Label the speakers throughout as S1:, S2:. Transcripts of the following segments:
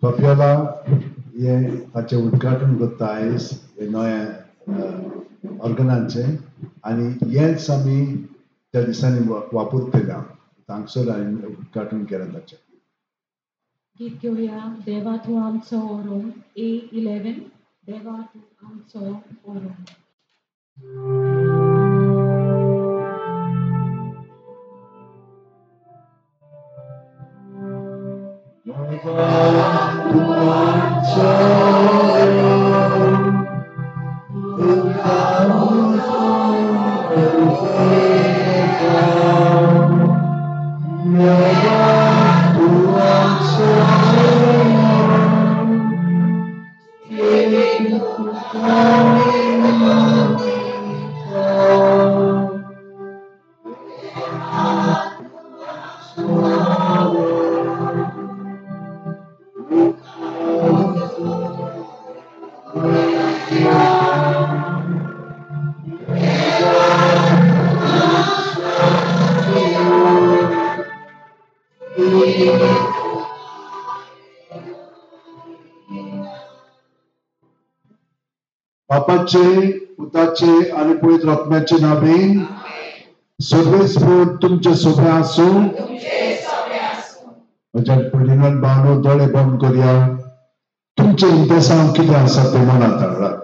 S1: कपेला हें ताचें उद्घाटन करता आयज हे नव्या ऑर्गनाचें आनी हेंच आमी त्या दिसांनी वापरतले. हांगसर हांवें उद्घाटन केलें ताचें.
S2: गीत घेवया देवा तूं आमचो ओरोम, A11, देवा तूं आमचो ओरोम.
S1: बापाचे, पुताचे आनी पवित्र आत्म्याचे नांवान सर्वेस्पर तुमचे सोबे आसूं. म्हज्या भयणीन भावांनो, दोळे बंद करया. तुमचे इंतेसांव कितें आसा तें मनांत हाडात.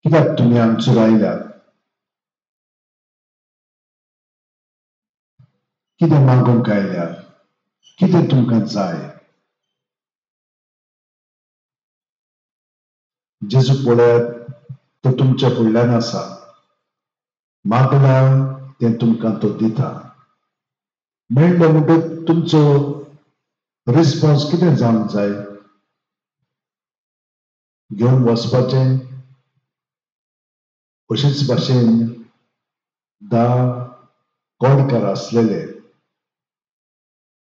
S1: कित्याक तुमी हांगसर आयल्यात? कितें मागूंक आयल्यात? कितें तुमकां जाय? जेजू पळयात, तो तुमच्या फुडल्यान आसा. मागला तें तुमकां तो दिता. मेळ्ळें म्हणटकच तुमचो रिस्पॉन्स कितें जावंक जाय? घेवन वचपाचें. अशेच भाशेन 10 कोडकार आसलेले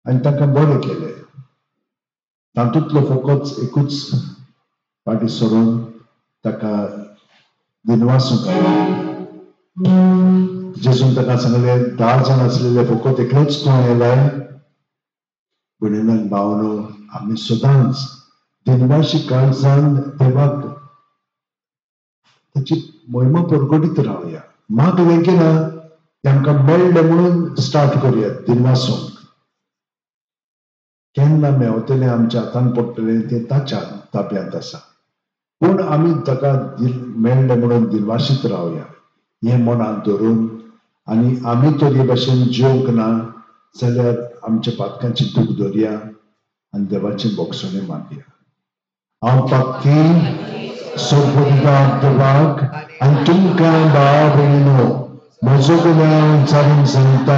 S1: आनी तांकां बरें केलें. तातूंतलो फकत एकूच फाटीं सरून ताका दिनवासूंक आयलो. जेजून ताका सांगलें, 10 जाण आसलेले फकत एकलोच तूं आयलाय. भयणीन भावांनो, आमी सदांच दिनवाशी काळजान देवाक ताची महिमा परगटीत रावया. मागलें की ना तें आमकां मेळ्ळें म्हणून स्टार्ट करुया दिनवासूंक. केन्ना मेवतलें आमच्या हातान पडटलें तें ताच्या ताब्यांत आसा. पूण आमी ताका मेळ्ळें म्हणून दिनवाशीत रावया हें मनांत धरून. आनी आमी तर हे भाशेन जेवंक ना जाल्यार आमच्या पातकांची दूख धरया आनी देवाची बोगसणी मागया. हांव पातकी सोबदा देवाक आनी तुमकां भाव भयणीनो म्हजो गुन्यांव विचारून सांगता.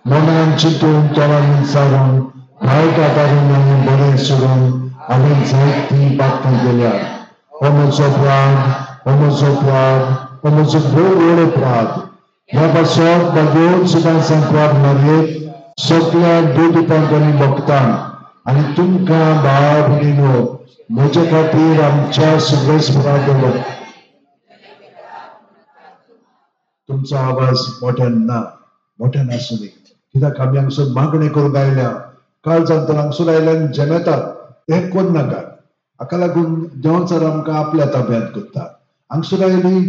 S1: मनान चिंतून तोंडान विचारून वायट आदारून आनी बरें सोडून हांवें जायतीं पातकां केल्या. हो म्हजो अपराध, हो म्हजो अपराध, हो म्हजो भोव व्हड अपराध. ह्या पासत भगवत सुद्दां संपराध मारयेत सगल्या दूत आनी भक्तांक आनी तुमकां भाव भयणीनो म्हजे खातीर आमच्या सुब्रेस्परा देवाक. तुमचो आवाज मोठ्यान ना, मोठ्यान आसूं न्ही. कित्याक आमी हांगसर मागणें करूंक आयल्या. काळजांत हांगसर आयल्यान जेमेतात तें करनाकात. हाका लागून देवान आमकां आपल्या ताब्यांत करता. हांगसर आयली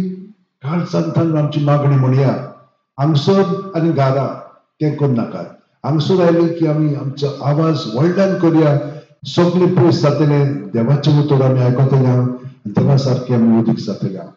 S1: काळजांतल्यान आमची मागणी म्हणया. हांगसर आनी घरा तें करनाकात. हांगसर आयली की आमी आमचो आवाज व्हडल्यान करुया. सगळे पयस जातले, देवाचें उतर आमी आयकतले, देवा सारकें आमी उदीक जातले.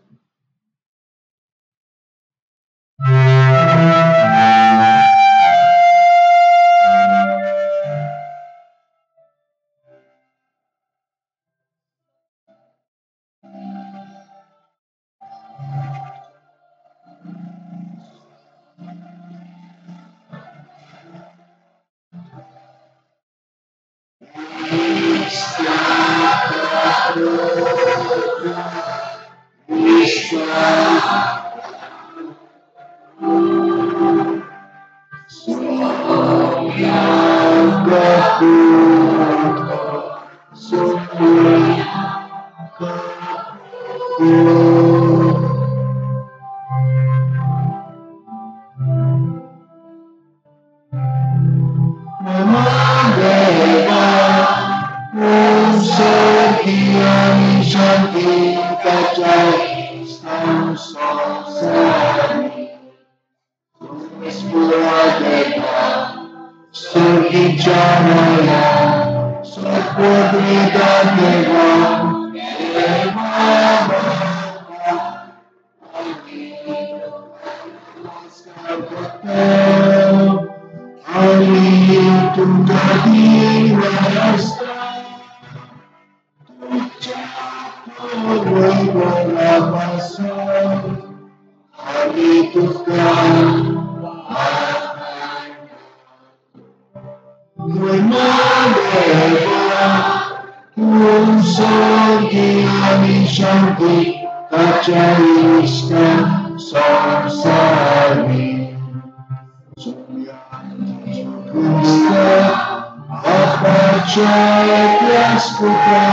S1: देवा तूं सर्गी आनी शांती ताच्या इश्टां संवसारी सर्वेस्पुरा देवा सर्गीच्या राया सद्बुद्धीदा देवा देवा बापा आमी नमस्कार करता आमी तुमकां दिनवासता तुमच्या पूर्वजां पासून आमी तुका देवा तूं सर्गी आनी शांती ताच्या इश्टां संवसारी क्रिस्ता बापाच्या एकल्याच पुत्रा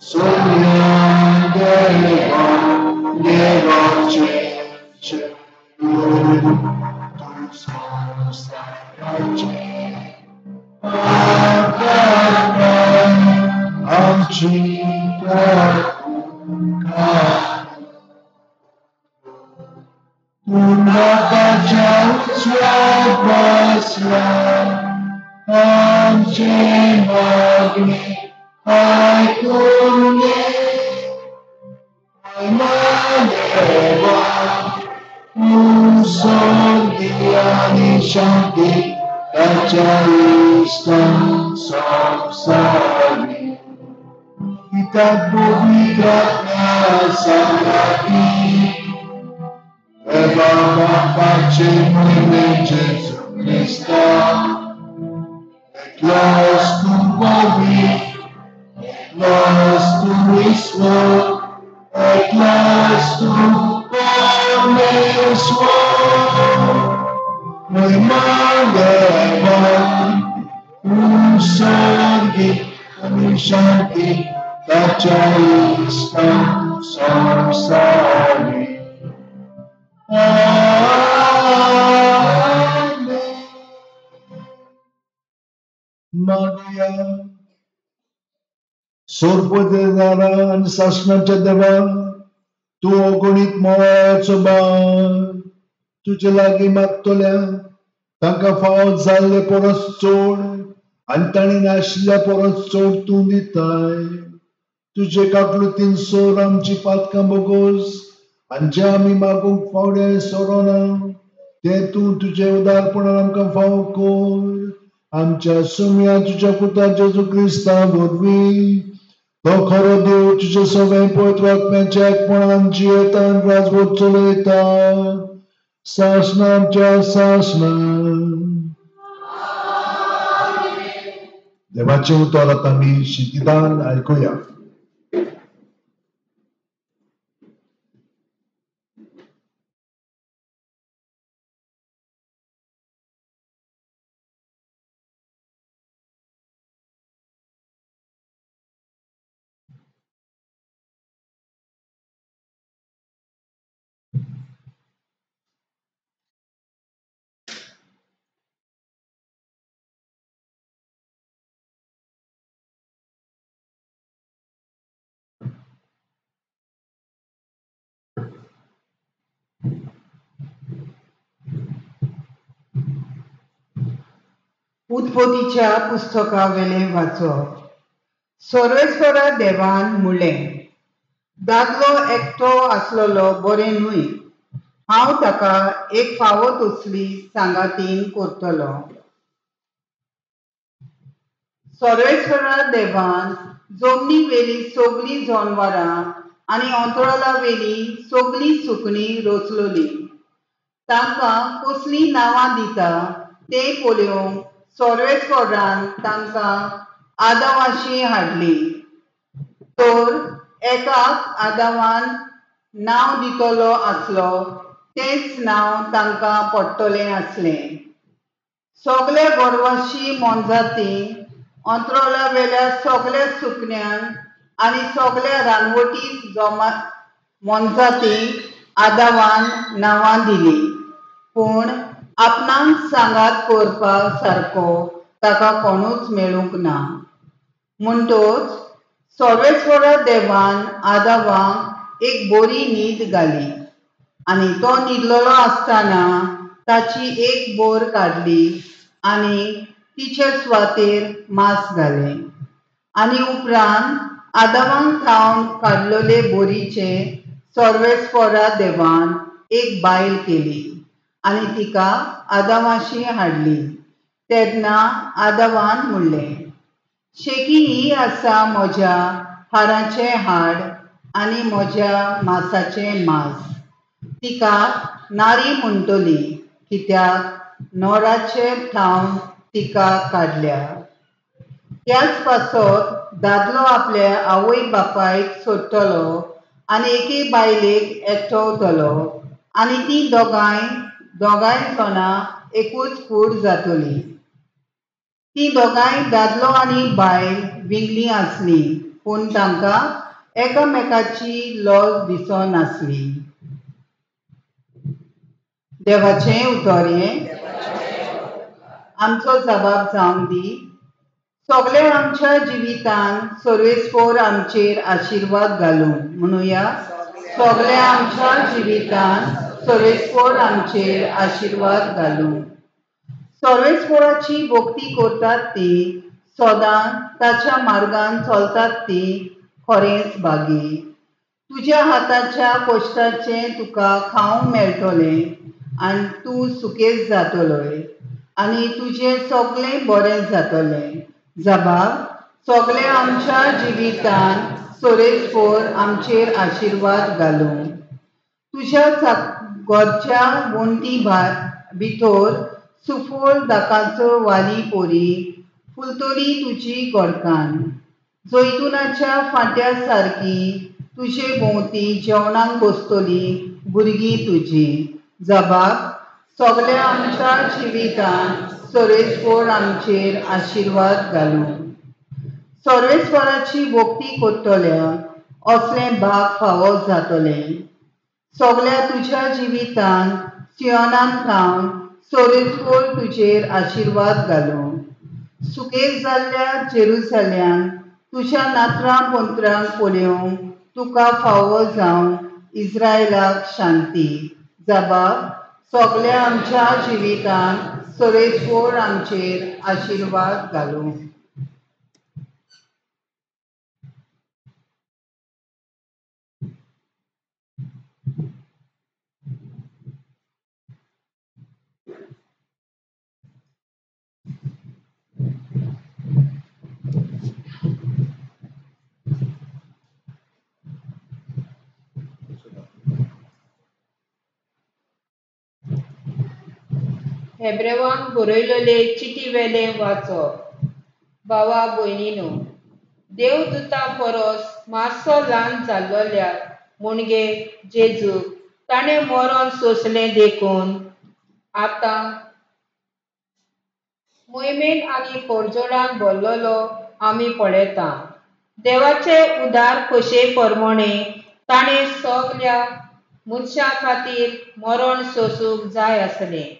S1: सोम्या देवा देवाचें चेडूं तूं संवसाराचें पापां आमची काकूट तूं बापाच्या उजव्या बसला आमचें मागणें आयकून घे देवा तूं सर्गी आनी शांती ताच्या इश्टां संवसारी पिता पवित्र आत्म्या सांगाती देवा बापाचे म्हयने जेजू क्रिस्ता एकलोच तूं पवित्र एकलोच तूं ईश्वर एकलोच तूं परमेश्वर महिमा देवा तूं सर्गी आनी शांती ताच्या इश्टां संवसारी. आमेन. मागुया. सोरपदेदारा आनी सासणाच्या देवा तूं अगणीत मोगाचो बाप तुजे लागीं मागतल्या तांकां फावो जाल्ले परस चड आनी तांणी नाशिल्ल्या परस चड तूं दिताय. तुजे काकलुतीन सोर आमची पातकां बोगोस आनी जें आमी मागूंक फावडे सोडना तें तूं तुजें उदारपणान आमकां फावो कर. आमच्या सुम्या तुज्या पुता जेजू क्रिस्ता वरवीं तो खरो देव तुजे सगळें पवित्र आत्म्याच्या एकपणान जियेता आनी राजवट चलयता सासणाच्या सासणान. देवाचें उतर आतां आमी शितिदान आयकुया.
S3: उत्पत्तीच्या पुस्तकावेलें वाचप. सर्वेस्परा देवान म्हणलें, दादलो एकटो आसलेलो बरें न्हय, हांव ताका एक फावो तसली सांगातीन करतलो. सर्वेस्परा देवान जमनी वेली सगळीं जनवरां आनी अंतराळा वेली सगळीं सुकणीं रचलोली. तांकां कसलीं नांवां दिता तें पळोवंक सर्वेस्परान तांकां आदावाशी हाडली. तर एकाक आदावान नांव दितलो आसलो तेंच नांव तांकां पडटलें आसलें. सगळे गोरवाशी मोनजाती अंतराळा वेल्या सगळ्या सुकण्यांक आनी सगळ्या रानवटी मोनजातींक आदावान नांवां दिलीं, पूण आपणाक सांगात करपा सारको ताका कोणूच मेळूंक ना. म्हणटोच सर्वेस्वरा देवान आदावाक एक बरी न्हीद घाली आनी तो न्हिदलेलो आसतना ताची एक बोर काडली आनी तिचे सुवातेर मांस घालें. आनी उपरांत आदावांक थावन काडलेले बोरीचे सर्वेस्वरा देवान एक बायल केली आनी तिका आदावाशी हाडली. तेन्ना आदावान म्हणलें, शेकी ही आसा म्हज्या हाडाचें हाड आनी म्हज्या मांसाचें मांस. तिका नारी म्हणटली, कित्याक नोराचे थावन तिका काडल्या. त्याच पासत दादलो आपल्या आवय बापायक सोडटलो आनी एके बायलेक एकटवतलो आनी ती दोगांय जाणां एकूच कूड जातली. ती दोगांय दादलो आनी बायल विंगली आसली, पूण तांकां एकामेकाची लज दिसनासली. देवाचें उतर हें आमचो जबाब जावन दी. सगळे आमच्या जिवितान सर्वेस्पोर आमचेर आशिर्वाद घालूं म्हणुया. सगळे आमच्या जिवितान सर्वेस्पोर आमचेर आशिर्वाद घालूं. सर्वेस्पोराची भक्ती करतात ती सदां ताच्या मार्गान चलतात ती खरेंच भागी. तुज्या हाताच्या कश्टाचें तुका खावंक मेळटलें आनी तूं सुकेच जातलोय आनी तुजें सगळें बरें जातलें. जबाब सगळे आमच्या जिवितान सर्वेस्पोर आमचेर आशिर्वाद घालूं. तुज्या घरच्या वण्टी भितर सुफळ दाकाचो वाली पोरी फुलतली तुजी घरकान्न. जैतुनाच्या फांट्या सारकी तुजे भोंवती जेवणाक बसतली भुरगीं तुजी. जबाब सगळ्या आमच्या जिवितान सर्वेस्पोर आमचेर आशिर्वाद घालूं. सर्वेस्वराची भक्ती करतल्या असलें भाग फावो जातलें. सगळ्या तुज्या जिवितान सियोनान थावन सर्वेस्पोर तुजेर आशिर्वाद घालूं. सुकेर जाल्ल्या जेरुसल्यान तुज्या नात्रां पोंत्रांक पळोवंक तुका फावो जावन इस्रायलाक शांती. जबाब सगळ्या आमच्या जिवितान सर्वेस्पोर आमचेर आशिर्वाद घालूं.
S4: हेब्रेवांक बरयलेले चिटी वेलें वाचप. भावा भयणीनो, देवदूता परस मातसो ल्हान जाल्लोल्या मुणगे जेजूक ताणें मरण सोंसलें देखून आतां मोहिमेन आनी परजोडान भरलेलो आमी पळयता. देवाचे उदार खोशे प्रमाणे ताणें सगल्या मनशां खातीर मरण सोंसूंक जाय आसलें.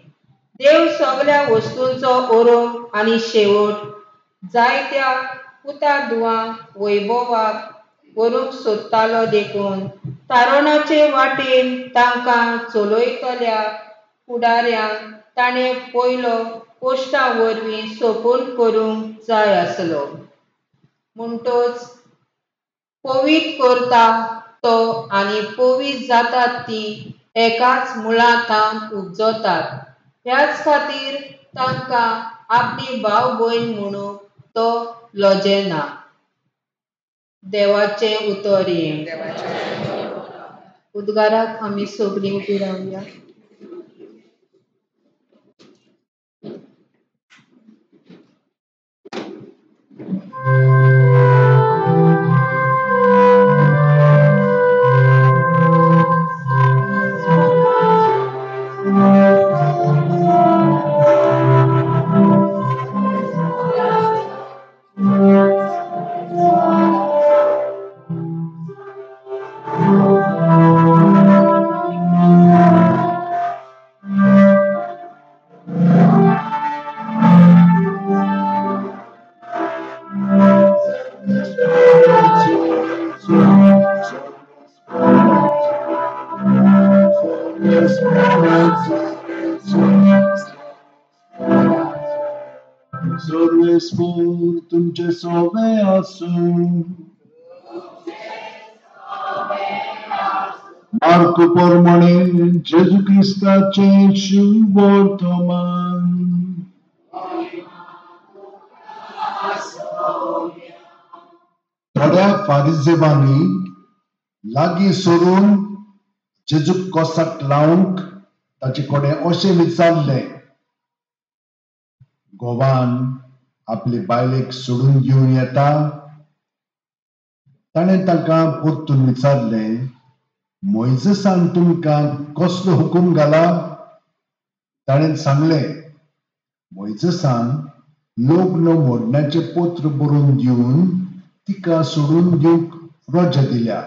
S4: देव सगल्या वस्तूंचो ओरोम आनी शेवट जायत्या पुता धुवां वैभवाक व्हरूंक सोदतालो देखून तारणाचे वाटेन तांकां चलयतल्या फुडाऱ्यांक ताणें पयलो पोस्टां वरवीं सोपून करूंक जाय आसलो. म्हणटोच पवीत करता तो आनी पवीत जातात ती एकाच मुळांत उपजतात. ह्याच खातीर तांकां आपली भाव भयण म्हणूंक तो लजेना. देवाचें उतर हें. उद्गाराक आमी सगळीं उबी रावया.
S1: सर्वेस्पोर तुमचे सोवे आसूं. मार्कू प्रमाणे जेजू क्रिस्ताचें शुभवर्तमान. थोड्या फारिजेवांनी लागीं सरून जेजूक कोसाक लावंक ताचे कडेन अशें विचारलें, घोवान आपले बायलेक सोडून घेवन येता? ताणें तांकां परतून विचारलें, मोयजेसान तुमकां कसलो हुकूम घाला? ताणें सांगलें, मोयजेसान लग्न मोडण्याचें पत्र बरोवन दिवन तिका सोडून दिवंक रजा दिल्या.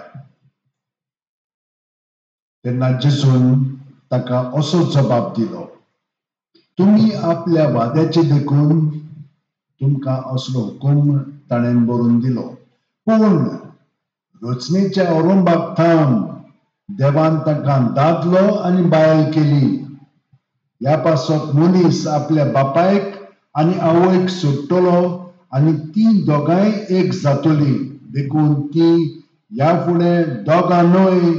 S1: तेन्ना जेजून ताका असो जबाब दिलो, तुमी आपल्या वाद्याचे देखून तुमकां असलो हुकूम ताणें बरोवन दिलो, पूण रचनेच्या अरंभाक थावन देवान तांकां दादलो आनी बायल केली. ह्या पासत मनीस आपल्या बापायक आनी आवयक सोडटलो आनी ती दोगांय एक जातली, देखून ती ह्या फुडें दोगां न्हय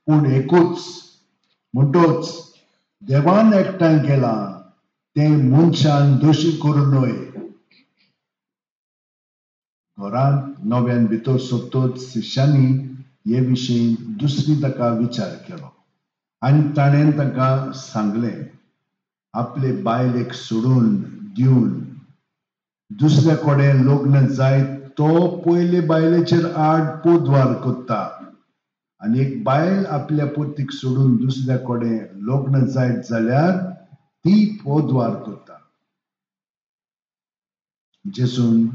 S1: पूण एकूच. म्हणटच देवान एकठांय केलां तें मनशान दोशी करूं न्हय. घरांत नव्यान भितर सोदतच शिश्यांनी हे विशीं दुसरी ताका विचार केलो आनी ताणें तांकां सांगलें, आपले बायलेक सोडून दिवन दुसऱ्या कडेन लग्न जायत तो पयले बायलेचेर आड पोदवार करता, आनी एक बायल आपल्या पोतीक सोडून दुसऱ्या कडेन लग्न जायत जाल्यार ती पोदवार करता. जेजून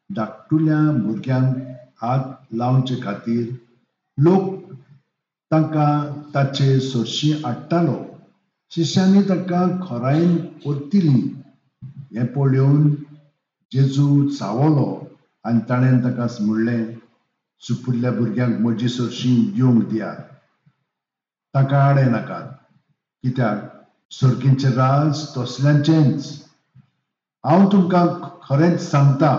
S1: धाकटुल्या भुरग्यांक हात लावचे खातीर लोक तांकां ताचे सरशी हाडटालो. शिश्यांनी तांकां खोरायेन परतिली. हें पळोवन जेजू चावलो आनी ताणें ताका म्हणलें, सुपुरल्या भुरग्यांक म्हजी सरशी दिवंक दियात, तांकां आडे नाकात, कित्याक सर्गीचें राज तसल्यांचेंच. हांव तुमकां खरेंच सांगता,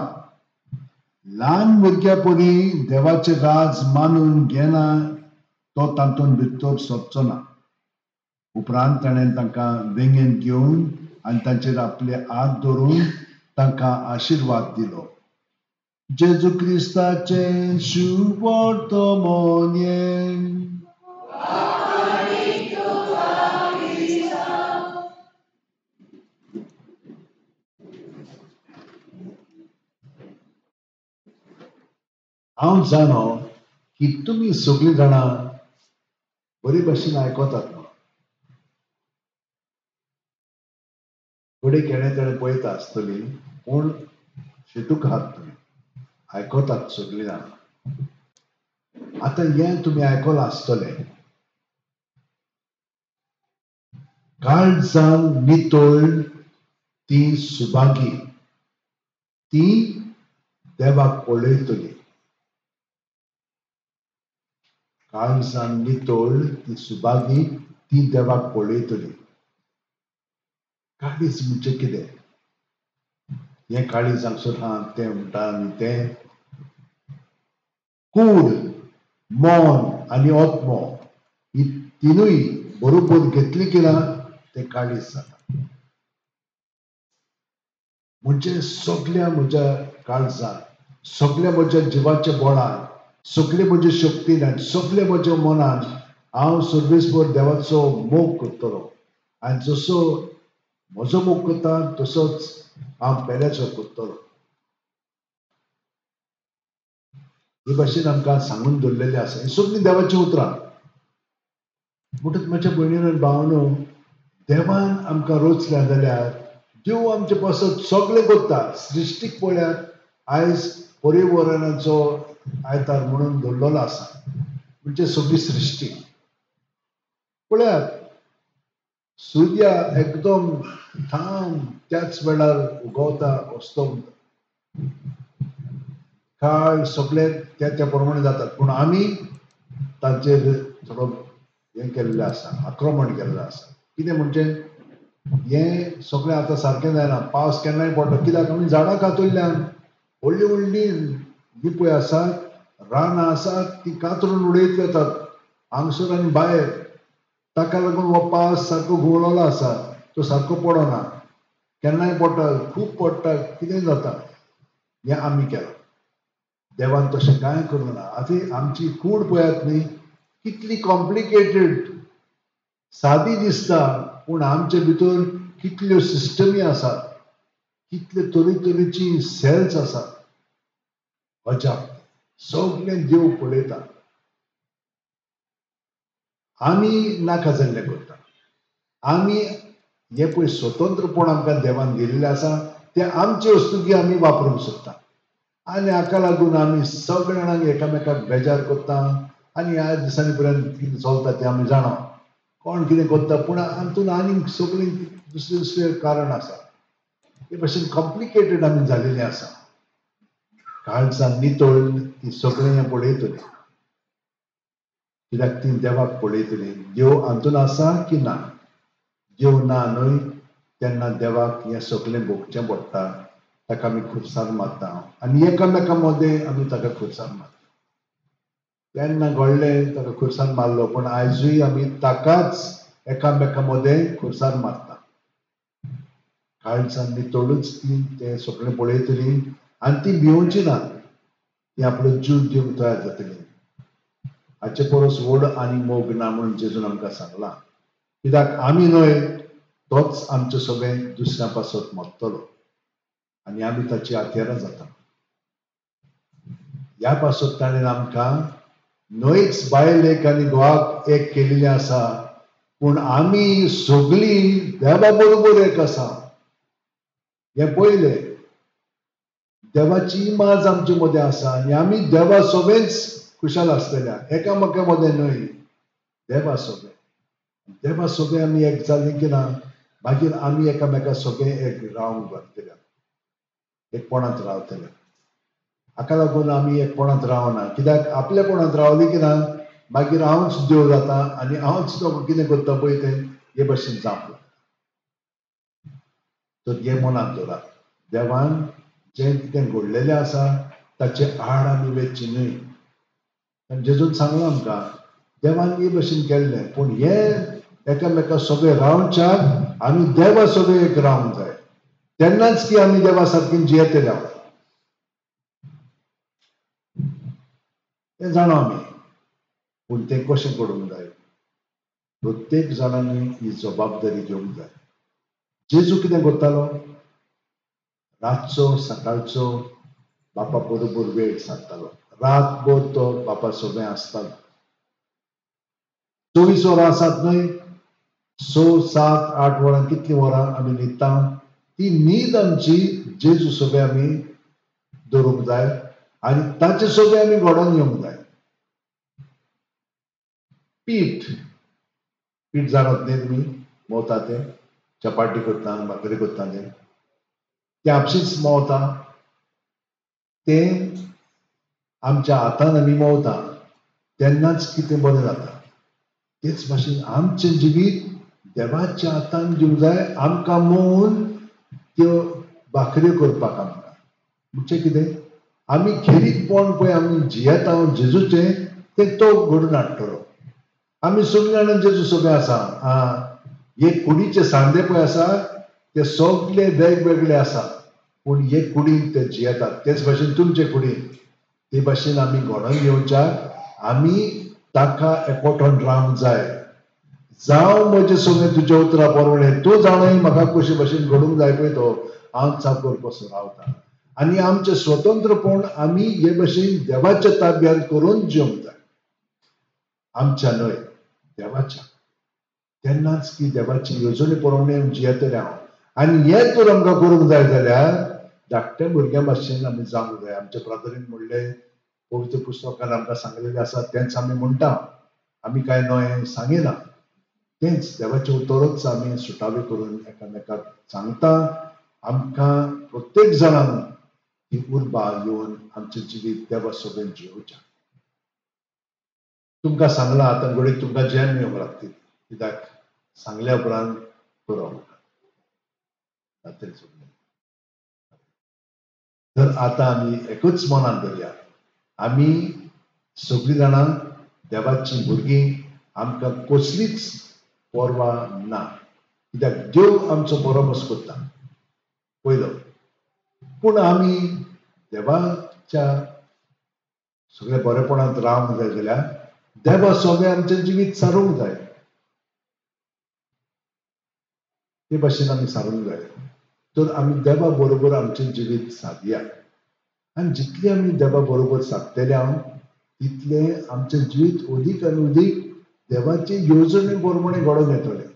S1: ल्हान भुरग्या परी देवाचें राज मानून घेना तो तातूंत भितर सरचो ना. उपरांत ताणें तांकां वेंगेंत घेवन आनी तांचेर आपले हात धरून तांकां आशिर्वाद दिलो. जेजू क्रिस्ताचें शुभवर्तमान. हांव जाणो की तुमी सगळीं जाणां बरे भशेन आयकतात म्हणून. फुडें केणें तेणें पळयता आसतली, पूण शिटूक आहात तुमी, आयकतात सगळीं जाणां. आतां हें तुमी आयकलां आसतलें, काळजान नितळ ती सुभागी, ती देवाक पळयतली. काळजान नितळ ती सुभागी, ती देवाक पळयतली. काळीज म्हणजे कितें? हें काळीज हांगसर आहा तें म्हणटा आनी तें कूड, मन आनी आत्मो ही तिनूय बरोबर घेतली की ना तें काळीज जाता. म्हणजे सगल्या म्हज्या काळजान, सगल्या म्हज्या जिवाच्या बळान, सगळे म्हज्या शक्तीन आनी सगळे म्हज्या मनान हांव सर्वेस्पर देवाचो मोग करतलो, आनी जसो म्हजो मोग करता तसोच हांव पेल्याचो करतलो. हे भाशेन आमकां सांगून दवरलेलें आसा. ही सगळीं देवाचीं उतरां. म्हणटच म्हज्या भयणीन आनी भावानो, देवान आमकां रचल्या जाल्यार देव आमचे पासत सगळें करता. सृश्टीक पळयात, आयज पर्यावरणाचो आयतार म्हणून दवरलेलो आसा, म्हणजे सगळी सृश्टी पळयात. सूर्य एकदम ठाम त्याच वेळार उगवता, अस्तमता, काळ सगळे त्या त्या प्रमाणे जातात, पूण आमी ताचेर थोडो हें केल्लें आसा, आक्रमण केल्लें आसा. कितें म्हणजे हें सगळें आतां सारकें जायना. पावस केन्नाय पडटा, कित्याक आमी झाडां कातरल्यान. व्हडली व्हडली जी पळय आसात रानां आसात ती कातरून उडयत वतात हांगसर आनी भायर. ताका लागून हो पावस सारको घुंवळलो आसा, तो सारको पडना, केन्नाय पडटा, खूब पडटा, कितें जाता. हें आमी केलां, देवान तशें कांय करूंक ना. आतां आमची कूड पळयात न्ही कितली कॉम्प्लिकेटेड, सादी दिसता पूण आमचे भितर कितल्यो सिस्टमी आसात, कितले तरेतरेची सेल्स आसात. अजाप, सगळें देव पळयता. आमी नाका जाल्लें करता. आमी हें पळय स्वतंत्रपण आमकां देवान दिल्लें आसा तें आमचे वस्तुकी आमी वापरूंक सोदता आनी हाका लागून आमी सगळ्या जाणांक एकामेकाक बेजार करता. आनी ह्या दिसांनी पर्यंत कितें चलता तें आमी जाणा, कोण कितें करता, पूण हातूंत आनीक सगळीं दुसरें दुसरें कारण आसा. हे भशेन कॉम्प्लिकेटेड आमी जालेलीं आसा. काळजान नितळ ती सगळें हें पळयतली, कित्याक ती देवाक पळयतली. देव हातूंत आसा की ना, देव ना न्हय तेन्ना देवाक हें सगळें भोगचें पडटा. ताका आमी खुर्सान मारता आनी एकामेका मदें आमी ताका खुर्सान मारता. तेन्ना घडलें ताका खुर्सान मारलो, पूण आयजूय आमी ताकाच एकामेका मदें खुर्सान मारता. काळजान नितळूच ती तें सगळें पळयतली आनी ती भिवची ना, ती आपलो जीव दिवंक तयार जातली. हाचे परस व्हड आनी मोग ना म्हणून जेजून आमकां सांगलां. कित्याक आमी न्हय, तोच आमचे सगळें दुसऱ्या पासत मरतलो आनी आमी ताची हत्यारां जाता. ह्या पासत ताणें आमकां न्हयच बायलेक आनी घोवाक एक केल्लें आसा, पूण आमी सगळीं देवा बरोबर एक आसा. हें पयलें देवाची इमाज आमचे मदें आसा आनी आमी देवा सोबेंच खुशाल आसतल्या, एकामेका मदें न्हय, देवा सोबें. देवा सोबें आमी एक जालीं की ना मागीर आमी एकामेका सोबें एक रावंक लागतल्या, एकपणांत रावतले. हाका लागून आमी एकपणांत रावना, कित्याक आपलेपणांत रावली की ना मागीर हांवच देव जाता आनी हांवच तो कितें करता पळय तें हे भशेन जावंक लागता. तर हें मनांत दवरात, देवान जें कितें घडलेलें आसा ताचे आड आमी वचची न्हय. आनी जेजून सांगलां आमकां देवान हे भशेन केल्लें, पूण हें एकामेका सगळें रावच्याक आमी देवा सगळें एक रावंक जाय, तेन्नाच की आमी देवा सारकी जियेतले. तें जाणा आमी, पूण तें कशें करूंक जाय, प्रत्येक जाणांनी ही जबाबदारी घेवंक जाय. जेजू कितें करतालो, रातचो सकाळचो बापा बरोबर वेळ सारतालो, रातभर तो बापा सोबें आसतालो. 24 वरां आसात न्हय, 6, 7, 8 वरां कितलीं वरां आमी न्हिदता, ती न्हीद आमची जेजू सोबें आमी दवरूंक जाय आनी ताचे सोबें आमी घडोवन येवंक जाय. पीठ पीठ जाणत न्ही तुमी, मोवता तें, चपाटी करता, भाकरी करता तें, तें आपशींच मोवता, तें आमच्या हातान आमी मोवता तेन्नाच कितें बरें जाता. तेच भाशेन आमचें जिवीत देवाच्या हातान दिवंक जाय, आमकां मोवून त्यो भाकऱ्यो करपाक आमकां. म्हणजे कितें, आमी खेरीतपण पळय आमी जियेता जेजूचें तें तो घडून हाडटलो. आमी सगळीं जाणां जेजू सगळें आसा, हे कुडीचे सांदे पळय आसा ते सगळे वेगवेगळे आसा, पूण हे कुडीन ते जियेतात. तेच भाशेन तुमचे कुडीन ते भाशेन आमी घडोवन घेवच्याक आमी ताका एकवटून रावंक जाय. जावं म्हजें सगळें तुज्या उतरा प्रमाणें, तूं जाणय म्हाका कशे भाशेन घडूंक जाय पळय तो, हांव चाकर कसो रावता. आनी आमचें स्वतंत्रपण आमी हे भाशेन देवाच्या ताब्यांत करून जिवंक जाय, आमच्या न्हय देवाच्या. तेन्नाच की देवाची येवजणे प्रमाणें जियेतलें हांव. आनी हें तर आमकां करूंक जाय जाल्यार धाकट्या भुरग्यां भाशेन आमी जावंक जाय. आमच्या प्रार्थनेन म्हणलें, पवित्र पुस्तकान आमकां सांगलेलें आसा तेंच आमी म्हणटा, आमी कांय नवें सांगिना, तेंच देवाचें उतरच आमी सुटावे करून एकामेकाक सांगता. आमकां प्रत्येक जाणांक ही उर्बा येवन आमचें जिवीत देवा सोबेन जियोवचें. तुमकां सांगलां आतां घडये तुमकां जेम येवंक लागतली, कित्याक सांगल्या उपरांत पुरो. रात्री. तर आतां आमी एकूच मनान धरया, आमी सगळीं जाणां देवाचीं भुरगीं, आमकां कसलीच पर्वा ना, कित्याक देव आमचो बरोबस करता पयलो. पूण आमी देवाच्या सगळ्या बरेपणांत रावंक जाय जाल्यार देवा सगळें आमचें जिवीत सारूंक जाय, ते भाशेन आमी सारूंक जाय. तर आमी देवा बरोबर आमचें जिवीत सादया आनी जितलें आमी देवा बरोबर सादतले हांव तितलें आमचें जिवीत अदीक आनी अदीक देवाचे येवजणे प्रमाणे घडोवन येतलें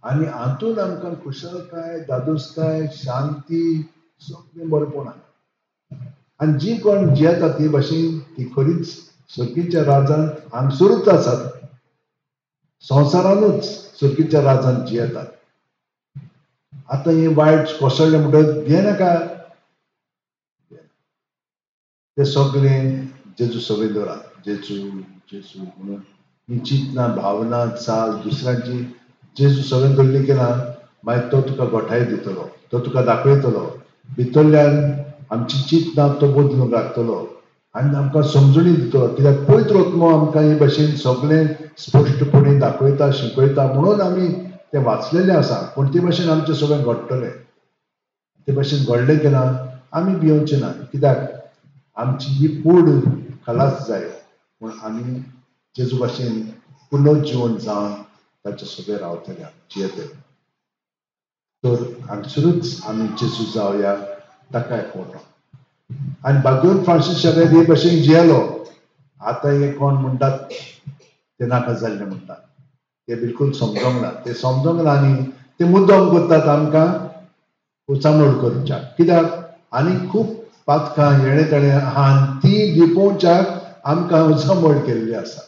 S1: आनी हातूंत आमकां खुशालकाय, दादोसकाय, शांती, सगळें बरेपण आसा. आनी जी कोण जियेता ती भाशेन ती खरीच सर्गीच्या राजांत हांगसरूच आसात, संवसारानूच सर्गीच्या राजांत जियेतात. आतां हें वायट कोसळ्ळें म्हणटकच भियेनाका, ते सगळें जेजू सगळें दवरात, जेजू जेजू म्हणून ही चिंतना, भावना, चाल दुसऱ्यांची जेजू सगळें दवरली की ना मागीर तो तुका गोठाय दितलो, तो तुका दाखयतलो, भितरल्यान आमची चिंतना तो बदलूंक लागतलो आनी आमकां समजणी दितलो. कित्याक पवित्र आत्मो आमकां हे भाशेन सगळें स्पश्टपणी दाखयता, शिकयता, म्हणून आमी तें वाचलेलें आसा. पूण ते भाशेन आमचें सगळें घडटलें, ते भाशेन घडलें की ना आमी भियोवचें ना, कित्याक आमची ही कूड खलास जाय, पूण आमी जेजू भाशेन पुनर्जिवन जावन ताचे सगळे रावतले, जियेतले. तर हांगसरूच आमी जेजू जावया, ताका एकवटो. आनी बागेवन फ्रांसीस शावेर हे भाशेन जियेलो. आतां हे कोण म्हणटात ते नाका जाल्ले म्हणटात, ते बिलकूल समजोंक ना, ते समजोंक ना आनी ते मुद्दम करतात आमकां उचामोड करच्याक, कित्याक आनी खूब पातकां येणे तेणे आहा ती लिपोवच्याक आमकां उचामोड केल्ली आसा,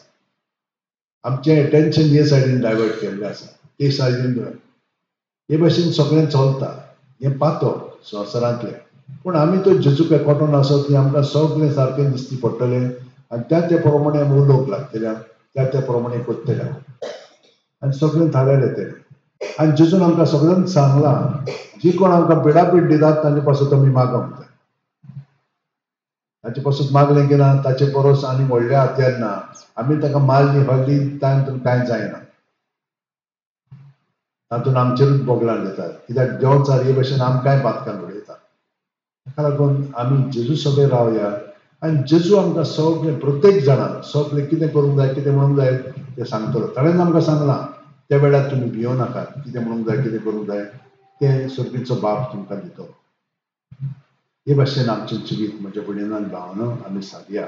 S1: आमचें एटेन्शन हे सायडीन डायवर्ट केल्लें आसा, ते सायडीन हे भाशेन सगळें चलता. हें पातक संवसारांतलें, पूण आमी तो जेजूक एकवटून आसत की आमकां सगळें सारकें दिसती पडटलें आनी त्या त्या प्रमाणे आमी उलोवंक लागतले, त्या त्या प्रमाणे करतले आनी सगळें थाऱ्यार येतलें. आनी जेजून आमकां सगळ्यांक सांगलां, जी कोण आमकां पिडापीड दितात तांचे पासत आमी मागोंक जाय, ताचे पासून मागलें की ना ताचे परस आनी व्हडलें हत्यार ना, आमी ताका मारली हल्ली तातूंत कांय जायना, तातूंत आमचेरूच बोगलां घेतात, कित्याक देंवचार हे भाशेन आमकांय पातकां उडयता. ताका लागून आमी जेजू सगळे रावया आनी जेजू आमकां सगळें प्रत्येक जाणांक सगळें कितें करूंक जाय, कितें म्हणूंक जाय तें सांगतलो. ताणें आमकां सांगलां त्या वेळार तुमी भियों नाकात, कितें म्हणूंक जाय, कितें करूंक जाय तें सर्गीचो बाप तुमकां दितलो. हे भाशेन आमचें जिवीत म्हज्या भयणीन भावना आमी सादया.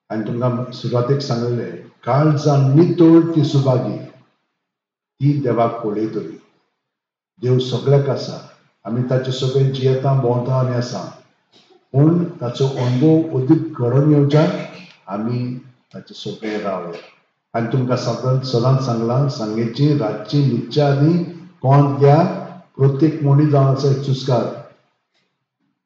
S1: आनी तुमकां सुरवातेक सांगलें, काळजान नितळ ती सुभागी, ती देवाक पळयतली. देव सगळ्याक आसा, आमी ताचे सगळे जियेता, भोंवता आनी आसा, पूण ताचो अणभव अदीक घडोवन येवच्याक आमी ताचे सगळे रावया. आनी तुमकां सदांच सांगलां, सांगेची रातची न्हिदच्या आदी कोण घ्या, प्रत्येक मनीस जावन आसा एक सुस्कार.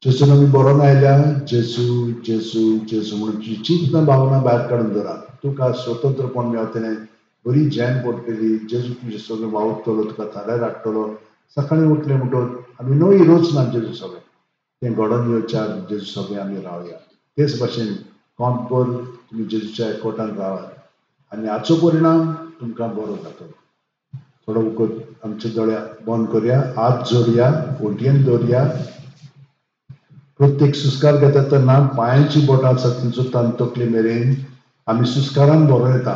S1: जेजून आमी बरोवन आयल्या, जेजू जेजू जेजू म्हणून तुजी चिंतना भावना भायर काडून दवरात, तुका स्वतंत्रपण मेळटलें, बरी झेम पडटली, जेजू तुजें सगळें वावुरतलो, तुका थाऱ्यार हाडटलो. सकाळीं उठलें म्हणटकच आमी न्हय रोच ना जेजू सगळें तें घडोवन येवच्याक जेजू सगळें आमी रावया. तेच भाशेन कोंतभर तुमी जेजूच्या एकवटान रावात आनी हाचो परिणाम तुमकां बरो जातलो. थोडो वखद आमचे दोळे बंद करया, हात जोडया, होंटयेन दवरया. प्रत्येक सुस्कार घेता तेन्ना पांयांची बोटां आसा थंयचो तान तकले मेरेन आमी सुस्कारान भरोन येता.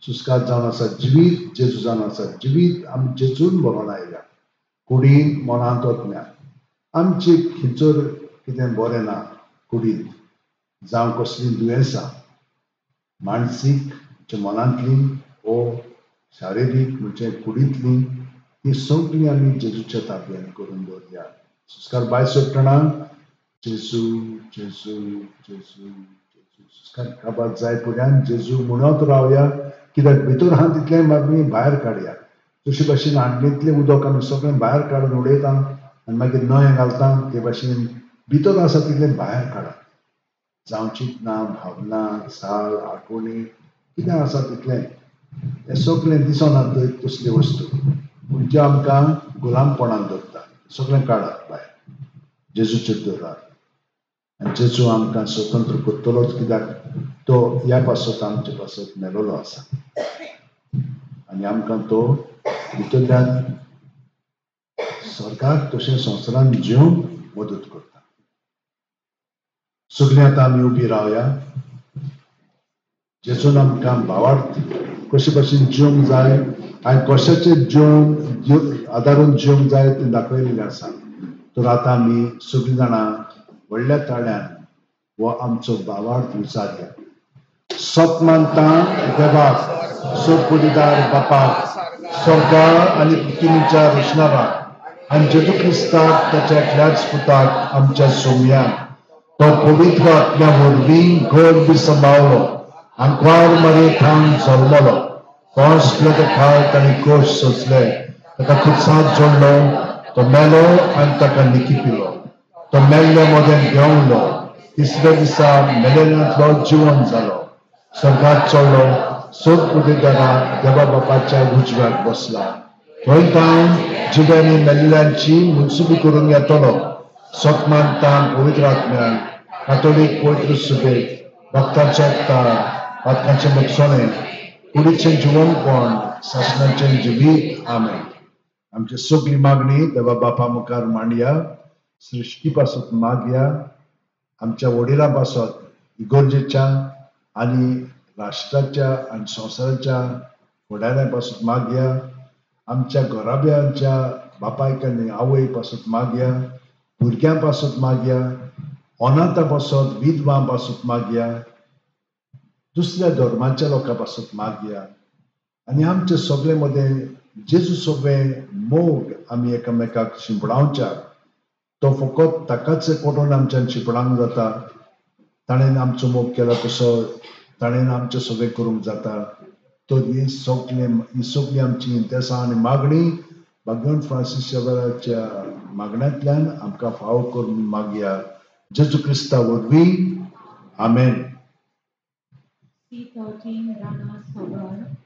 S1: सुस्कार जावन आसा जिवीत, जेजू जावन आसा जिवीत, आमी जेजून भरोन आयल्या, कुडीन मनांत वतल्या. आमचे खंयचर कितें बरें ना कुडीन, जावं कसलीं दुयेंसां मानसीक म्हणजे मनांतलीं वो शारिरीक म्हणजे कुडींतलीं, ती सगळीं आमी जेजूच्या ताब्यान करून दवरया. सुस्कार भायर सोडटना जेजू जेजू जेजू जेजू सुस्कार काबार जाय पर्यंत जेजू म्हणत रावया, कित्याक भितर आहा तितलें आमी भायर काडया. जशे भाशेन हांडींतलें उदक आमी सगळें भायर काडून उडयता आनी मागीर नळें घालता, ते भाशेन भितर आसा तितलें भायर काडात. जावं चिंतना, भावना, चाल, आठवणी कितें आसा तितलें हें सगळें दिसना तसल्यो वस्तू, पूण ज्यो आमकां गुलामपणान दवरता सगळें काडात भायर, जेजूचेर दवरात. आनी जेजू आमकां स्वतंत्र करतलोच, कित्याक तो ह्या पासत आमचे पासत मेलोलो आसा आनी आमकां तो भितरल्यान सरकार तशें संवसारान जिवंक मदत करता. सगळीं आतां आमी उबी रावया. जेजून आमकां भावार्थ कशे भशेन जिवंक जाय आनी कशाचें जिवन आदारून जिवंक जाय तें दाखयलेलें आसा. तर आतां आमी सगळीं जाणां व्हडल्या ताळ्यान हो आमचो भावार्थ विचारया. सत मानता देवाक, सोपुरीदार बापाक, स्वर्गा आनी पृथ्वीच्या रचणाराक आनी जेजू क्रिस्ताक ताच्या एकल्याच पुताक आमच्या सोम्याक, तो पवित्र आत्म्या वरवीं गर्भ सांबाळ्ळो आनी कुंवार मारये थावन जल्मलो. पोंस खाल ताणें कोश सोंसले, ताका खुर्सांत जोडलो, तो मेलो आनी ताका निकिपिलो. तो मेल्ल्या मदें देंवलो, तिसऱ्या दिसा मेलेल्यांतलो जिवन जालो, स्वर्गात चडलो, सोदपुदेदारा देवा बापाच्या उजव्याक बसला. थंय तावन जिव्यांनी मेल्ल्यांची मुनसुबी करून येतलो. सत मानता पवित्र आत्म्यान, कातोलीक पवित्र सुबेक, भक्तांचो एकतार, पातकांचें मुकसणें, कुडीचें जिवनपण, सासणाचें जिवीत. आमेन. आमची सगळी मागणी देवा बापा मुखार मांडया. सृश्टी पासत मागया, आमच्या वडिलां पासत, इगर्जेच्या आनी राष्ट्राच्या आनी संवसाराच्या फुडाऱ्यां पासत मागया, आमच्या घराब्यांच्या बापायक आनी आवय पासत मागया, भुरग्यां पासत मागया, अनाथा पासत, विधवां पासत मागया, दुसऱ्या धर्माच्या लोकां पासत मागया आनी आमचे सगळे मदें जेजू सगळे मोग आमी एकामेकाक शिंपडावच्याक, तो फकत ताकाच कोटून आमच्यान शिंपडावंक जाता. ताणें आमचो मोग केला तसो ताणें आमचें सगळें करूंक जाता. तर ही सगळी आमची इंतेसां आनी मागणी भाग्यवंत फ्रांसीस शेवराच्या मागण्यांतल्यान आमकां फावो करून मागया. जेजू क्रिस्ता वरवीं. आमेन.
S2: C13 Rana Sagar.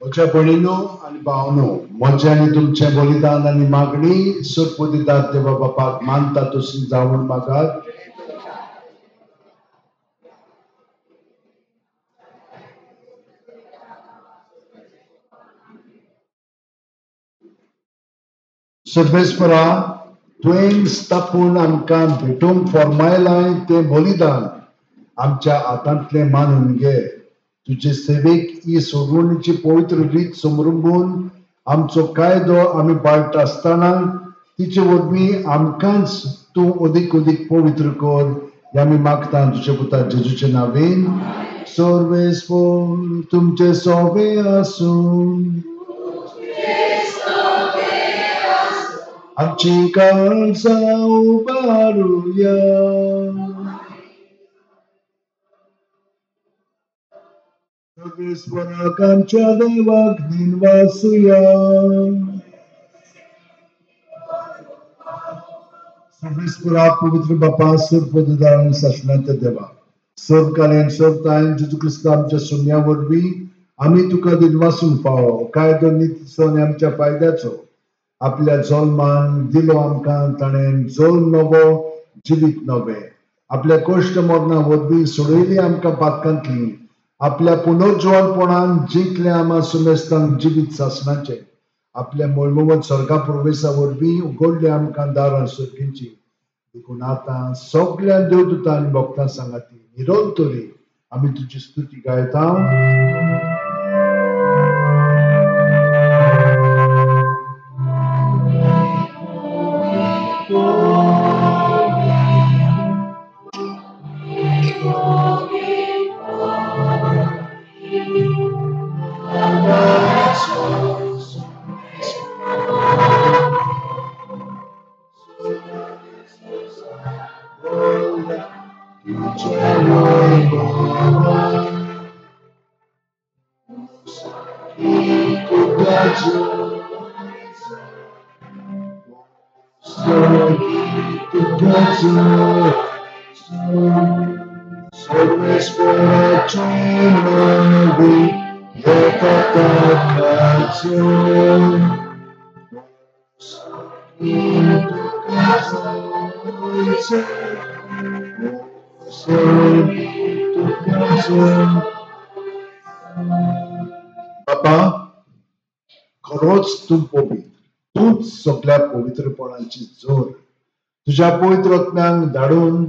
S1: म्हज्या भयणीनो आनी भावनो, म्हजें आनी तुमचें बलिदान आनी मागणी सोदपुदिदार देवा बापाक मानता तशी जावन मागात. सर्वेस्परा, तुवें स्थापून आमकां भेटोवंक फॉर्मायलां तें बलिदान आमच्या हातांतलें मानून घे. तुजे सेवेक ही सोडवणीची पवित्र रीत समरुंबून आमचो कायदो आमी पाळटा आसतना तिचे वरवीं आमकांच तूं अदीक अदीक पवित्र कर हें आमी मागता तुज्या पुता जेजूचे नांवेन. सर्वेस्पर तुमचे सोबे आसूं. आमची काळजां उबारुया. सर्वेस्पराक आमच्या देवाक दिनवासुया. सर्वेस्परा पवित्र बापा सर्वपदार आनी सासणाच्या देवा, सर्वकालीन सर्वतायन जेजू क्रिस्त आमच्या सुम्या वरवीं आमी तुका दिनवासूंक फावो कायदो नितीचो आनी आमच्या फायद्याचो आपल्या जल्मान दिलो आमकां. ताणें जल्म नवो जिवीत नवें आपल्या कश्ट मरणा वरवीं सोडयली आमकां पातकांतली. आपल्या पुनर्जिवनपणान जिंकलें आमा सुमेस्तांक जिवीत सासणाचें. आपल्या मोहिमवंत स्वर्गा प्रवेशा वरवीं उगडले आमकां दारां सर्गींची. देखून आतां सगळ्या देवदूतां आनी भक्तां सांगाती निरंतरी आमी तुजी स्तुती गायता. बापा, खरोच तूं पवित्र, तूंच सगळ्या पवित्रपणाची जोर. तुज्या पवित्र आत्म्यांक धाडून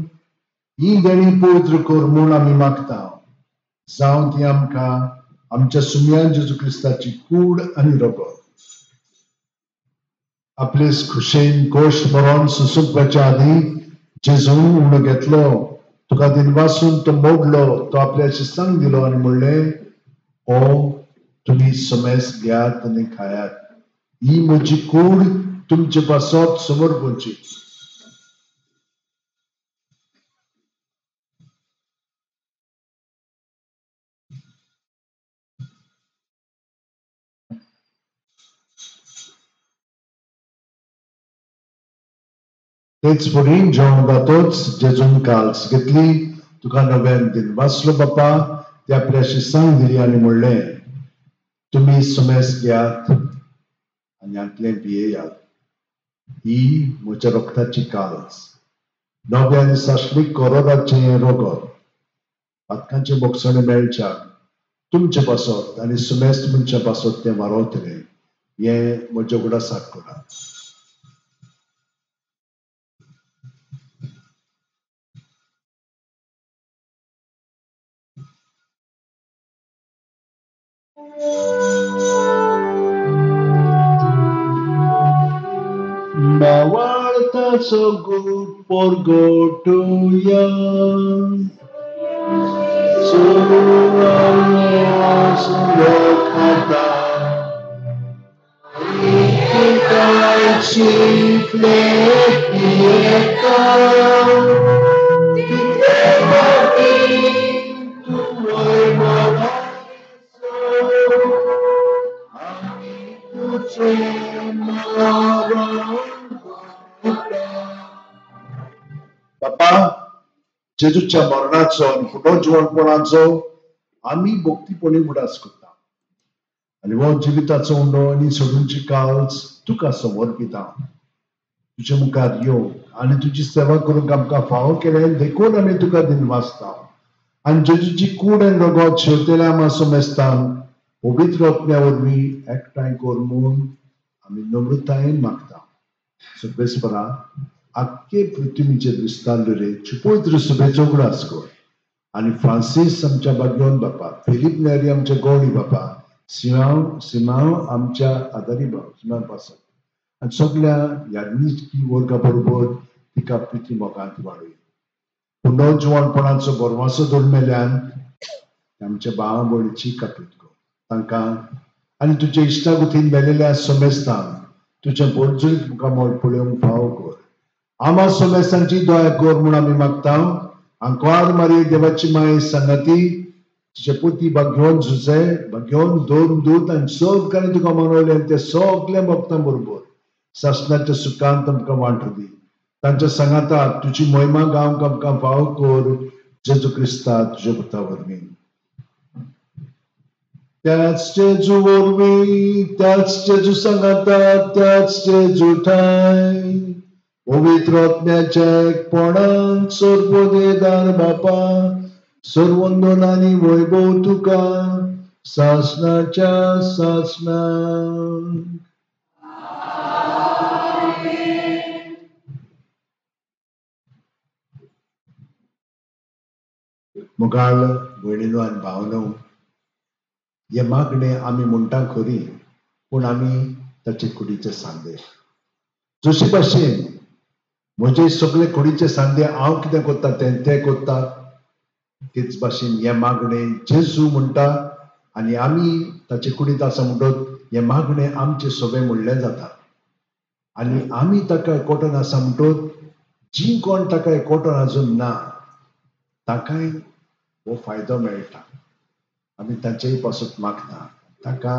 S1: ही देणी पवित्र कर म्हूण आमी मागता. जावं ती आमकां आमच्या सुम्यान जेजू क्रिस्ताची कूड आनी रगत. आपले खुशेन कोश मरण सुसुकपाच्या आदीं जेजून उणो घेतलो, तुका दिनवासून तो मोडलो, तो आपल्या शिस्तांक दिलो आनी म्हणलें, ओ तुमी समेस घेयात आनी खायात, ही म्हजी कूड तुमचे पासत समर्पणची. तेच फुडें जेवण जातोच जेजून काल्स घेतली, तुका नव्यान दिनवासलो बापा, ते आपल्या शिस्तांक दिली आनी म्हणलें, तुमी सुमेस घेयात आनी हांतलें पियेयात, ही म्हज्या रक्ताची काल्स, नव्या आनी सासणीक कोरोराचें रगत, पातकांचें बोगसणें मेळच्याक तुमचे पासत आनी सुमेस्त मनशां पासत तें वारोवतलें, हें म्हज्या उगडासाक करात. मावाळताचो गूट परगटुया, खाता बापा, जेजूच्या मरणाचो आनी पुनर्जिवनपणाचो आमी भक्तीपणी उगडास करता आनी हो जिविताचो उंडो आनी सोडूनची काल्स तुका समर्पिता. तुजे मुखार यो आनी तुजी सेवा करूंक आमकां फावो केलें देखून आमी तुका दिनवासता. आनी जेजूची कूड आनी रगत शेवतेल्या आमा समेस्तान पवित्र आत्म्या वरवीं एकठांय कर म्हूण आमी नम्रतायेन मागता. सर्वेस्परा, आख्खे पृथ्वीचेर विस्तारले रे पवित्र सभेचो उगडास कर आनी फ्रांसीस आमच्या बागयोन बापा, फिलीप नेरी आमच्या गौडी बापा, सिमांव आमच्या आदारी भाव सिमांव पासत आनी सगल्या याज्ञिकी वर्गा बरोबर तिका प्रिती मोगांत वाडय. पूण नवजुवानपणाचो बरवासो दवरमेल्यान आमच्या भावा भयणीची कापीत कर तांकां आनी तुज्या इश्टागुतीन मेलेल्या समेस्तांक तुज्या बोरजुळीत मुखामळ पळोवंक फावो कर. आमा समेस्तांची दया कर म्हूण आमी मागता. आंकवार मारी देवाची माये सांगाती तुजे पुती भाग्योन झुजे भाग्योन दोन दूत आनी सगळ्यांनी तुका मनवले आनी ते सगळे भक्तां बरोबर सासणाच्या सुखान तुमकां वांटू दी. तांच्या सांगाताक तुजी मोहिमा गावंक आमकां फावो कर जेजू क्रिस्ता तुज्या पुता वरवीं. त्याच जेजू वरवीं, त्याच जेजू सांगाता, त्याच जेजू ठांय पवित्र आत्म्याच्या एकपणान सर्वदेदार बापा सर्वंदन आनी वैभव तुका सासणाच्या सासणाक. मुखार भयणीनो आनी भावनो, हे मागणे आमी म्हणटा खरी, पूण आमी ताचे कुडीचे सांदे. जशे भाशेन म्हजे सगळे कुडीचे सांदे हांव कितें करता तें ते करता, तेच भाशेन हें मागणें जेजू म्हणटा आनी आमी ताचे कुडींत आसा म्हणटत हें मागणें आमचें सगळें म्हणलें जाता. आनी आमी ताका एकवटन आसा म्हणटत जी कोण ताका एकवटन आजून ना ताकाय हो फायदो मेळटा. आमी तांचेय पासत मागता, ताका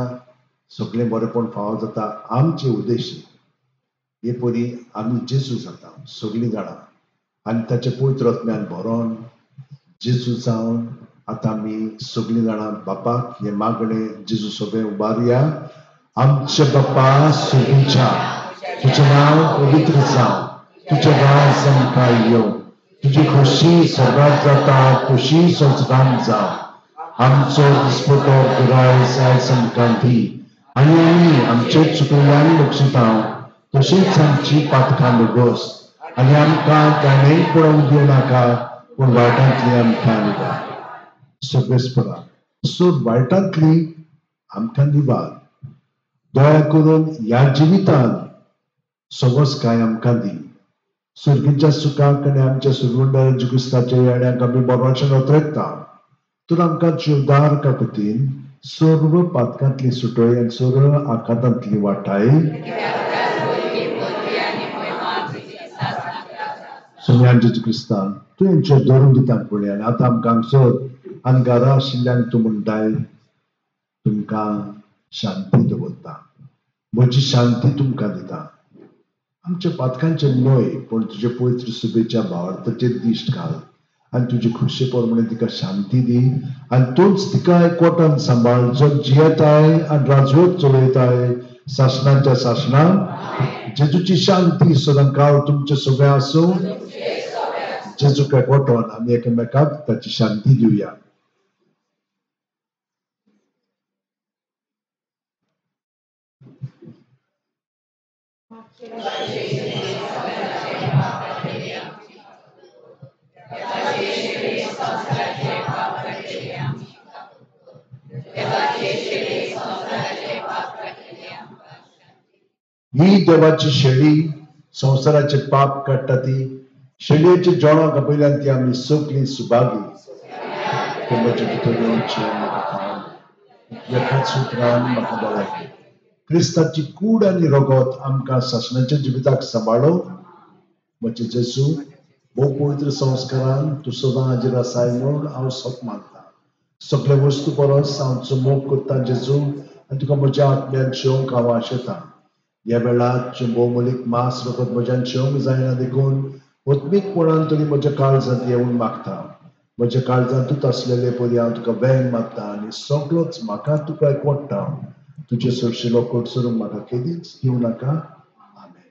S1: सगळें बरेंपण फावो जाता आमचे उद्देश. हे परी आमी जेजू जाता सगळीं जाणां आनी ताचे पवित्र आत्म्यान भरोन जेजू जावन आतां आमी सगळीं जाणां बापाक हें मागणें जेजू सगळें उबारुया. आमचे बापा सुगीच्या, तुजें नांव पवित्र जावं, तुजें राज आमकां येवं, तुजी खोशी सर्गात जाता खोशी संवसारांत जावं. आमचो दिसपटो पुराय आयज आमकां दी आनी आमी आमचे चुकल्यान बक्षिता तशीच आमची पातकां नगोस आनी आमकां ताणें पळोवंक दिवं नाका पूण वायटांतली आमकां निवार. सगळेच सो वायटांतली आमकां निवार. दया करून ह्या जिवितान सवसकाय आमकां दी. सुर्गीच्या सुखाक आनी आमच्या सुरगुंडार क्रिस्ताच्या येण्याक आमी बरोवचें नोत्रेकता. तर आमकां जिवदार काकुतीन सर्व पातकांतली सुटोय आनी सर्व आघातांतली वाटाय. सोम्यान जेजू क्रिस्तान तूं हेंचेर धरून दिता पळय आनी आतां आमकां हांगसर आनी घरा आशिल्ल्यांक तूं म्हणटाय तुमकां शांती दवरता, म्हजी शांती तुमकां दिता. आमच्या पातकांचेर न्हय पूण तुजे पवित्र सुबेच्या भावार्थाचेर दिश्ट घाल आनी तुजी खोशे प्रमाणे तिका शांती दी आनी तूंच तिका एकवटान सांबाळ जग जियेताय आनी राजवट चलयताय सासणाच्या सासणाक. जेजूची शांती सदांकाळ तुमचे सगळें आसूं. जेजूक एकवटोन आमी एकामेकाक ताची शांती दिवया. ही देवाची शेळी संवसाराचे पाप काडटा ती शेळयेच्या जेवणाक आपयल्यान ती आमी सगळीं सुभागी. म्हजे भितर येवचें म्हाका एकाच उतरान म्हाका बरें. क्रिस्ताची कूड आनी रगत आमकां सासणाच्या जिविताक सांबाळो. म्हजे जेजू भोव पवित्र संस्कारान तूं सदां हाजीर आसाय म्हूण हांव सत मानता. सगळे वस्तू परस हांव मोग करता जेजू आनी तुका म्हज्या आत्म्यान शेवंक हांव आशेता. ह्या वेळार भोवमोलीक मास रगत म्हज्यान शेवंक जायना देखून आत्मीकपणान तरी म्हज्या काळजांत येवन मागता. म्हज्या काळजांतूच आसलेले परी हांव तुका वेंग मारता आनी सगळोच म्हाका तुका एकवट्टा. तुजे सरशिलो कोटसरूंक म्हाका केदीच दिवं नाका. आमेन.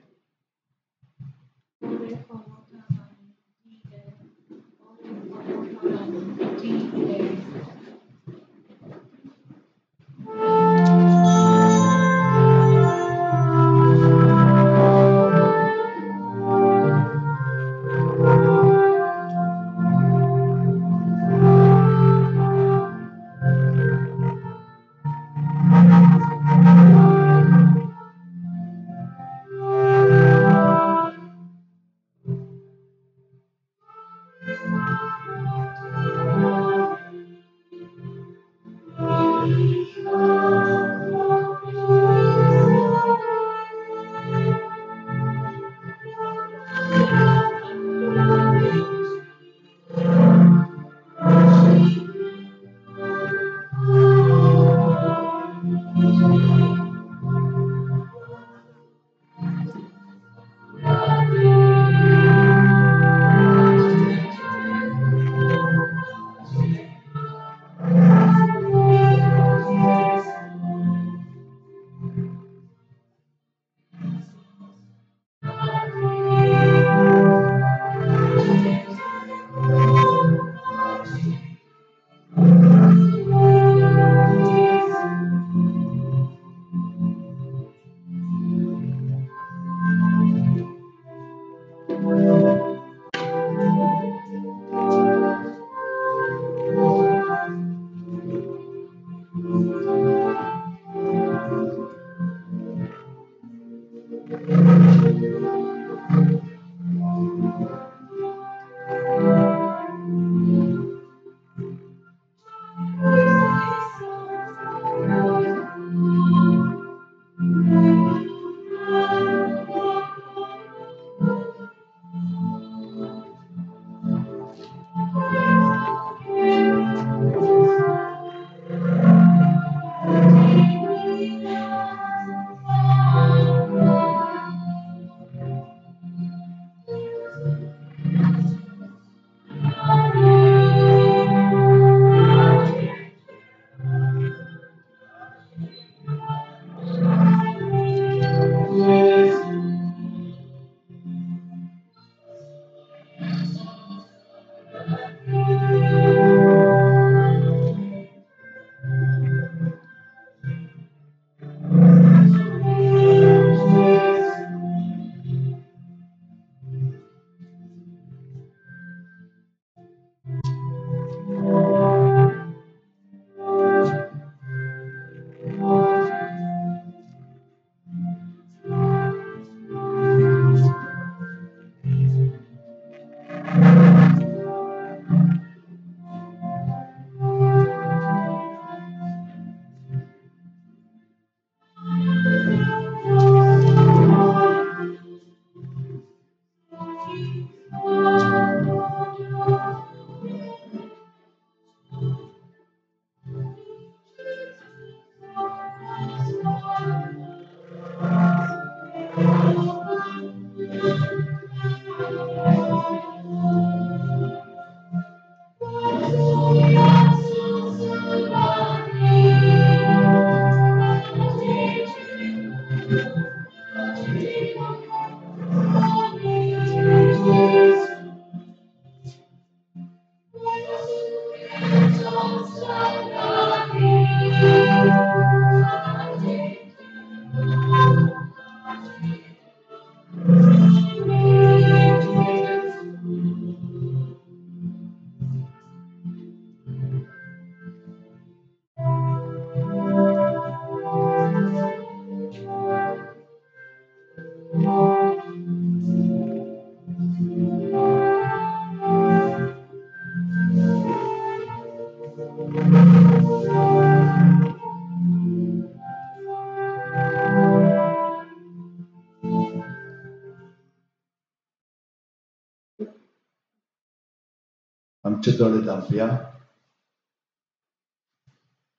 S1: आमचे दोळे धांपया.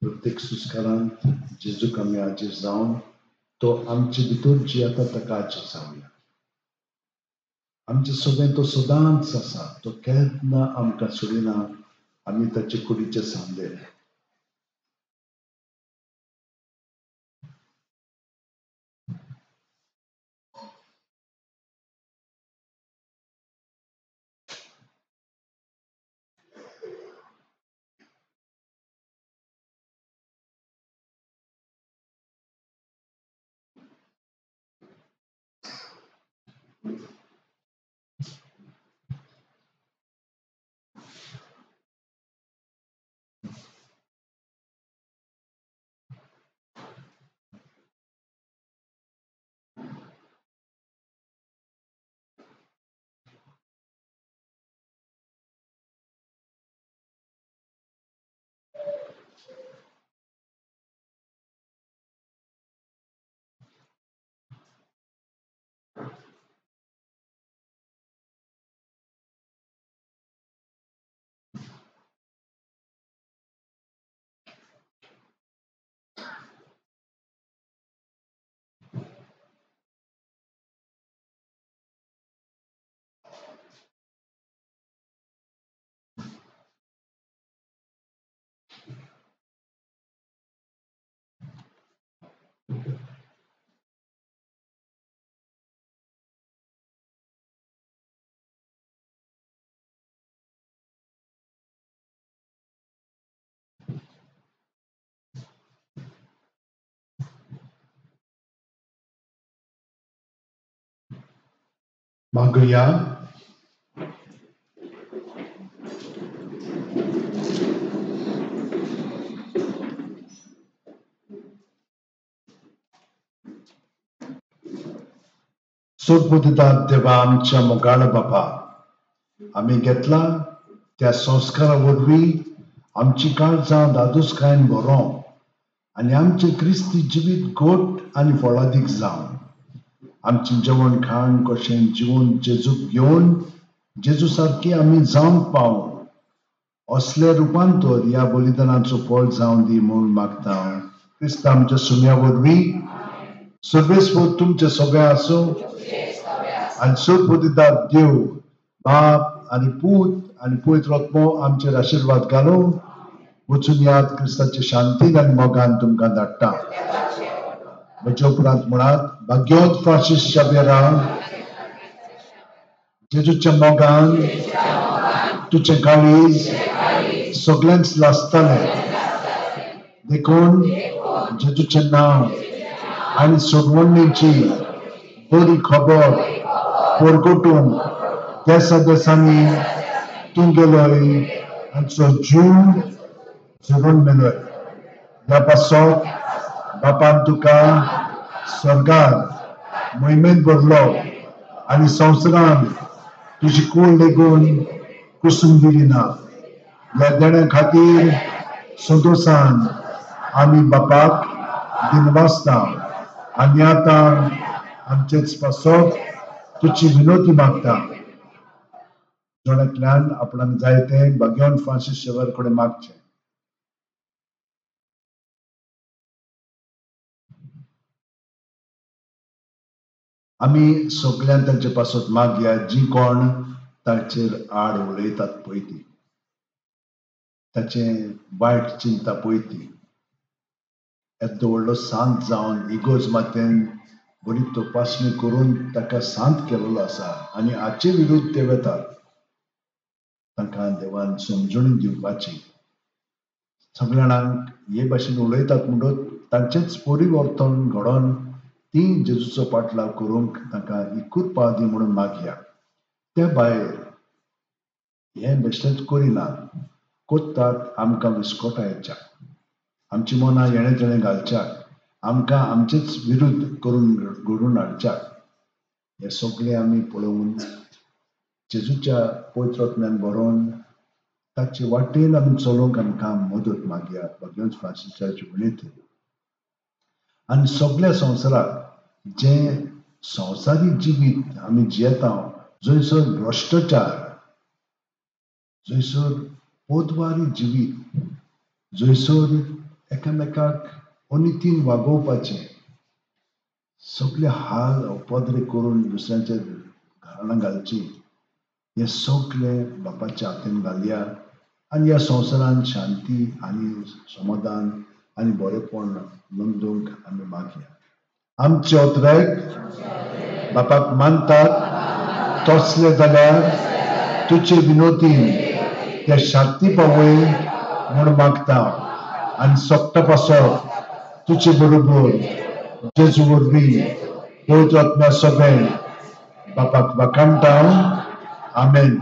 S1: प्रत्येक संस्कारांत जेजूक आमी हाजीर जावन तो आमचे भितर जियेता ताका हाजीर जावया. आमचे सगळें तो सदांच आसा, तो केन्ना आमकां सोडिना. आमी ताचे कुडीचे सांदे. मागुया. सोदबुद्धिदार देवा आमच्या मोगाळ बापा, आमी घेतला त्या संस्कारा वरवीं आमची काळजां दादोसकायेन भरों आनी आमचें क्रिस्ती जिवीत घट आनी फळादीक जावं. आमचें जेवण खाण कशें जिवन जेजूक घेवन जेजू सारकी आमी जावंक पावूं असले रुपांतर ह्या बलिदानाचो फळ जावं दी म्हूण मागता. क्रिस्त आमच्या सुम्या वरवीं सर्वेस्पर तुमचे सगळे आसूं आनी सोदबुद्धिदार देव बाप आनी पूत आनी पवित्र आत्मो आमचेर आशिर्वाद घालूं. वचून याद क्रिस्ताचे शांतीन आनी मोगान तुमकां धाडटा. म्हज्या उपरांत म्हणात, भाग्यवंत फ्रांसीस शाबेरा, जेजूच्या मोगान तुजें काळीज सगळ्यांच लासतालें, देखून जेजूचें नांव आनी सोडवणीची बरी खबर परगटून देसा देसांनी तूं गेलोय आमचो जीव झरून मेलोय. ह्या पासत बापान तुका स्वर्गार मोहिमेंत भरलो आनी संवसारान तुजी कूड लेगून कुसून दिली ना. ह्या देण्या खातीर संतोशान आमी बापाक दिनवासता आनी आतां आमचेच पासत तुजी विनोती मागता. जण एकल्यान आपणाक जाय तें भाग्यवंत फ्रांसीस शेवर कडेन मागचें. आमी सगल्यान तांचे पासत मागया जी कोण ताचेर आड उलयतात पळय ती, ताचें वायट चिंता पळय ती, येदो व्हडलो सांत जावन इगोर्ज मातेन बरी तपासणी करून ताका सांत केल्लो आसा आनी हाचे विरुद्ध ते वेतात. तांकां देवान समजणी दिवपाची. सगल्या जाणांक हे भाशेन उलयतात म्हणटकच तांचेच परिवर्तन घडोवन ती जेजूचो पाटलाव करूंक तांकां ही कृपा दी म्हणून मागया. त्या भायर हें बेश्टेंच करिनात, कोत्तात आमकां विस्कोटायच्या, आमची मनां येणें तेणें घालच्याक, आमकां आमचेच विरुद्ध करून घडून हाडच्याक. हें सगळें आमी पळोवन जेजूच्या पवित्र आत्म्यान बरोवन ताचे वाटेन आमी चलोवंक आमकां मदत मागया. भाग्यवंत फ्रांसीसाची विनंती. आनी सगळ्या संवसाराक जें संवसारीक जिवीत आमी जियेता जंयसर भ्रश्टाचार, जंयसर पोतवारी जिवीत, जंयसर एकामेकाक अनितीन वागोवपाचें, सगळे हाल पदरे करून दुसऱ्यांच्या घराणां घालची, हें सगळें बापाच्या हातीन घालया आनी ह्या संवसारांत शांती आनी समाधान आनी बरेपण नोंदोवंक आमी मागया. आमचे ओतरायक बापाक मानतात तसले जाल्यार तुजे विनोदीन त्या शांती पावय म्हूण मागता आनी सोकटा पासत तुजे बरोबर जेजू वरवीं पवित्र आत्म्या सगळें बापाक वाखाणटा. आमेन.